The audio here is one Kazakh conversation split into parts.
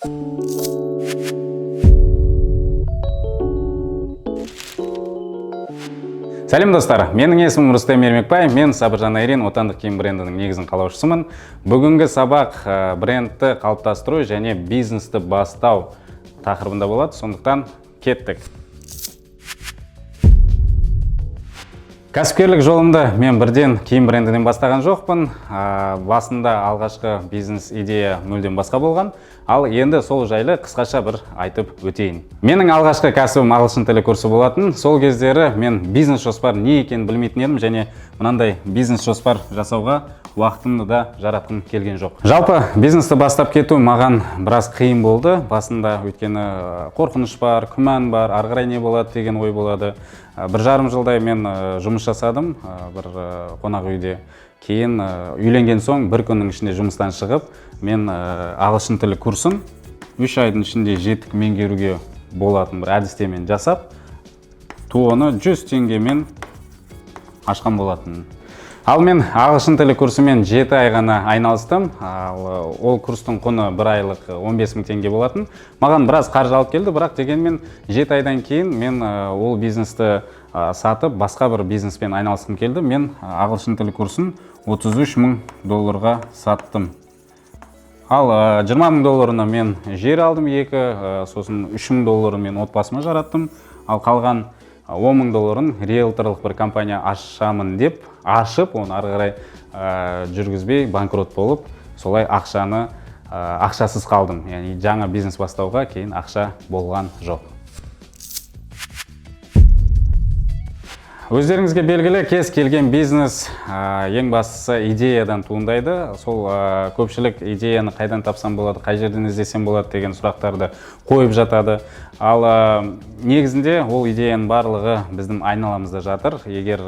Сәлем, достар! Менің есімім Рүстем Ермекбай. Мен Сабыржан Айрин отандық киім брендінің негізін қалаушысымын. Бүгінгі сабақ брендті қалыптастыру және бизнесті бастау тақырыбында болады. Сондықтан кеттік. Кәсіпкерлік жолымды мен бірден киім брендінен бастаған жоқпын. Басында алғашқы бизнес идея мүлдем басқа болған. Ал енді сол жайлы қысқаша бір айтып өтейін. Менің алғашқы кәсібім ағылшын тілі курсы болатын. Сол кездері мен бизнес жоспар не екенін білмейтін едім және мынандай бизнес жоспар жасауға уақытымды да жаратқым келген жоқ. Жалпы бизнесті бастап кету маған біраз қиын болды басында, өйткені қорқыныш бар, күмән бар, ары қарай не болады деген ой болады. 1,5 жылдай мен жұмыс жасадым бір қонақ үйде. Кейін үйленген соң бір күннің ішінде жұмыстан шығып, мен ағылшын тілі курсын 3 айдың ішінде жетік меңгеруге болатын бір әдістемен жасап, ТОО-ны 100 теңгемен ашқан болатын. Ал мен ағылшын тілі курсымен 7 ай ғана айналыстым. Ал ол курстың құны бір айлық 15 мың теңге болатын. Маған біраз қаржы алып келді, бірақ дегенмен 7 айдан кейін мен ол бизнесті сатып, басқа бір бизнеспен айналысқым келді. Мен ағылшын тілі курсын 33 мың долларға саттым. Ал 20 мың долларына мен жер алдым екі, сосын 3 мың долларын мен отбасыма жараттым. Ал қалған 10 мың долларын риэлторлық бір компания ашамын деп ашып, оны ары қарай жүргізбей, банкрот болып, солай ақшаны ақшасыз қалдым. Яғни жаңа бизнес бастауға кейін ақша болған жоқ. Өздеріңізге белгілі, кез келген бизнес ең бастысы идеядан туындайды. Сол көпшілік идеяны қайдан тапсам болады, қай жерден іздесем болады деген сұрақтарды қойып жатады. Ал негізінде ол идеяның барлығы біздің айналамызда жатыр. Егер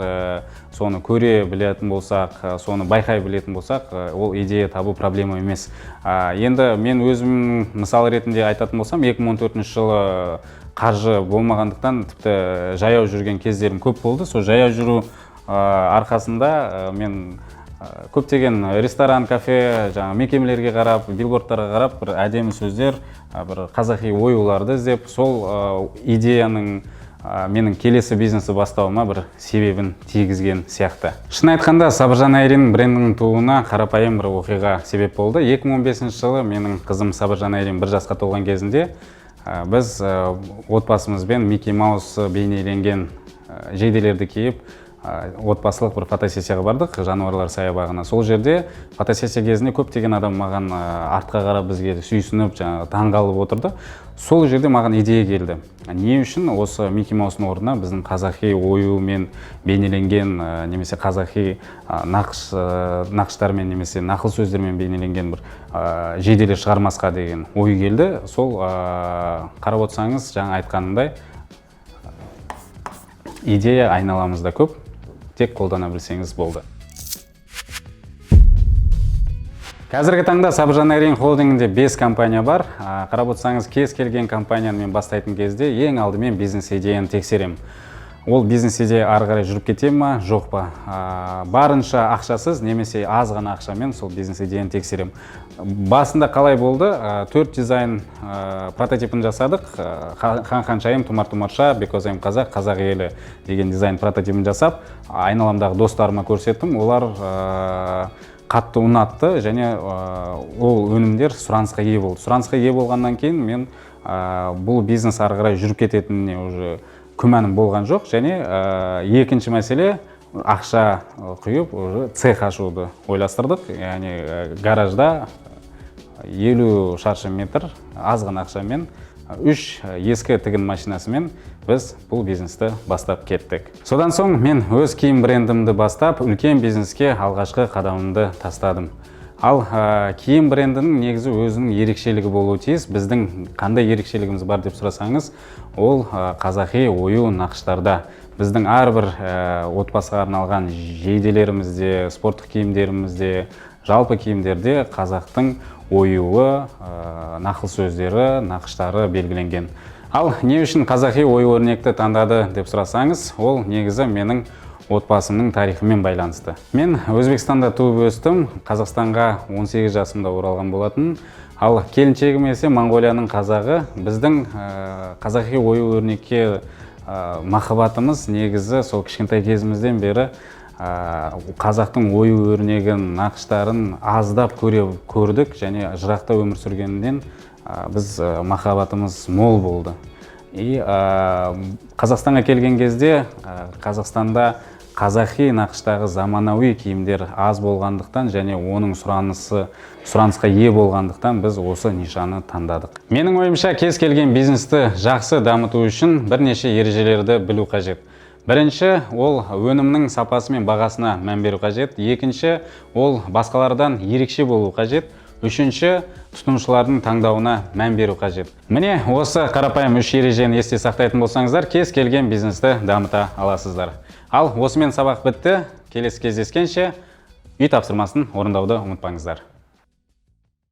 соны көре білетін болсақ, соны байқай білетін болсақ, ол идея табу проблема емес. Енді мен өзім мысал ретінде айтатын болсам, 2014 жылы қаржы болмағандықтан тіпті жаяу жүрген кездерім көп болды. Сол жаяу жүру арқасында мен көптеген ресторан, кафе, жаңа мекемелерге қарап, билбордтарға қарап, бір әдемі сөздер, бір қазақи оюларды іздеп, сол идеяның менің келесі бизнесті бастауыма бір себебін тигізген сияқты. Шын айтқанда, Сабыржан Айрин брендінің тууына қарапайым бір оқиға себеп болды. 2015 жылы менің қызым Сабыржан Айрин 1 жасқа толған кезінде біз отбасымызбен Микки Маус бейнеленген жейделерді киіп, отбасылық бір фотосессияға бардық жануарлар саябағына. Сол жерде фотосессия кезінде көптеген адам маған артқа қарап, бізге сүйсініп, жаңағы таңғалып отырды. Сол жерде маған идея келді: не үшін осы Микки Маустың орнына біздің қазақи оюмен бейнеленген немесе қазақи нақыш, нақыштармен немесе нақыл сөздермен бейнеленген бір жейделер шығармасқа деген ой келді. Сол қарап отырсаңыз, жаңа айтқанымдай, идея айналамызда көп, тек қолдана білсеңіз болды. Қазіргі таңда Сабыржан Айрин холдингінде 5 компания бар. Қарап отырсаңыз, кез келген компанияны мен бастайтын кезде ең алдымен бизнес идеяны тексеремін. Ол бизнес идея ары қарай жүріп кете ма, жоқ па. Барынша ақшасыз немесе аз ғана ақшамен сол бизнес идеяны тексеремін. Басында қалай болды? Төрт дизайн прототипін жасадық. Хан Ханшайым, Тұмар Тұмарша, Because I'm Қазақ, Қазақ елі деген дизайн прототипін жасап, айналамдағы достарыма көрсеттім. Олар қатты ұнатты және ол өнімдер сұранысқа ие болды. Сұранысқа ие болғаннан кейін мен бұл бизнес ары қарай жүріп кететініне уже күмәнім болған жоқ. Және екінші мәселе, ақша құйып, уже цех ашуды ойластырдық. Яғни гаражда 50 шаршы метр аз ғана ақшамен, үш ескі тігін машинасымен біз бұл бизнесті бастап кеттік. Содан соң мен өз киім брендімді бастап, үлкен бизнеске алғашқы қадамымды тастадым. Ал киім брендінің негізі өзінің ерекшелігі болуы тиіс. Біздің қандай ерекшелігіміз бар деп сұрасаңыз, ол қазақи ою нақыштарда. Біздің әрбір отбасыға арналған жейделерімізде, спорттық киімдерімізде, жалпы киімдерде қазақтың оюы, нақыл сөздері, нақыштары белгіленген. Ал не үшін қазақи ою өрнекті таңдады деп сұрасаңыз, ол негізі менің Отбасымның тарихымен байланысты. Мен Өзбекстанда туып өстім, Қазақстанға 18 жасымда оралған болатын. Ал келіншегім есе Моңғолияның қазағы. Біздің қазақи ою өрнекке махаббатымыз негізі сол кішкентай кезімізден бері қазақтың ою өрнегін, нақыштарын аздап көре көрдік және жырақта өмір сүргеннен біз махаббатымыз мол болды. И Қазақстанға келген кезде Қазақстанда қазақи нақыштағы заманауи киімдер аз болғандықтан және оның сұранысқа ие болғандықтан, біз осы нишаны таңдадық. Менің ойымша, кез келген бизнесті жақсы дамыту үшін бірнеше ережелерді білу қажет. Бірінші, ол өнімнің сапасы мен бағасына мән беру қажет. Екінші, ол басқалардан ерекше болу қажет. Үшінші, тұтынушылардың таңдауына мән беру қажет. Міне, осы қарапайым үш ережені есте сақтайтын болсаңыздар, кез келген бизнесті дамыта аласыздар. Ал осымен сабақ бітті. Келесі кездескенше, үй тапсырмасын орындауды ұмытпаңыздар.